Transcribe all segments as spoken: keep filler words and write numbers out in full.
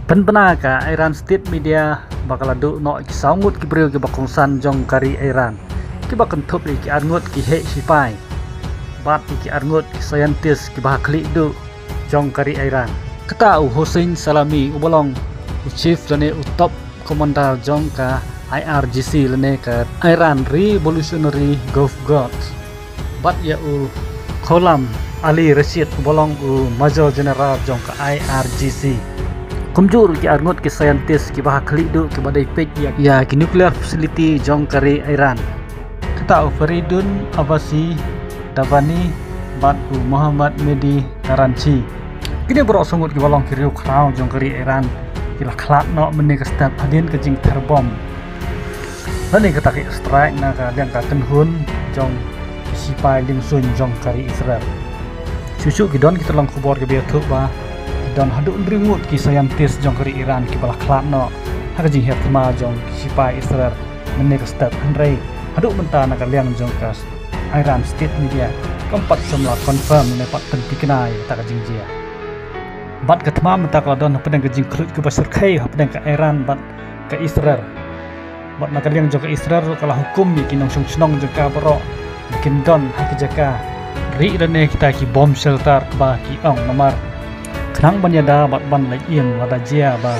Pynbna ka Iran State Media ba ka la duh noh ki saw ngut ki briew kiba kongsan jong ka ri Iran, kiba kynthup ïa ki arngut ki heh shipai bad ïa ki arngut ki scientist kiba ha khlieh duh jong ka ri Iran. Kata u Hossein Salami uba long u chief lane u top commander jong ka I R G C lane ka Iran Revolutionary Guard, bad ïa u Gholam Ali Rashid uba long u major general jong ka I R G C. Kumjuh ruh ki arngut ki scientist kiba ha khlieh duh kiba dei peit ïa, ïa ki nuclear facility jong ka ri Iran. Kata u Feridun Abbasi Davani bad u Mohammad Mehdi Taranchi. Kine baroh saw ngut kiba long ki riew khraw jong ka ri Iran ki la khlad noh mynne ka step hadien ka jingther bom lane kata ka strike na ka liang ka kynhun jong ki shipai liengsuiñ jong ka ri Israel. Shuh shuh ki don ki tyllong khubor kiba ïathuh ba ki don haduh hynriew ngut ki scientist jong ka ri Iran kiba la khlad noh ha ka jinghiar thma jong ki shipai Israel mynne ka step, hynrei haduh mynta na ka liang jong ka Iran State Media kam pat shym la confirm ne pat pynthikna ïa kata ka jingjia. Bad ka thma mynta ka la don hapdeng ka jingkhluit kaba shyrkhei hapdeng ka Iran bad ka Israel. Bad na ka liang jong ka Israel ruh ka la hukum ïa ki nongshong shnong jong ka baroh ba kin don ha ki jaka rieh lane kita ki bomb shelter kaba ki ong, namar khnang ban ïada bad ban leit im lada jia ba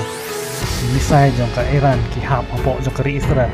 ki missile jong ka Iran ki hap hapoh jong ka ri Israel.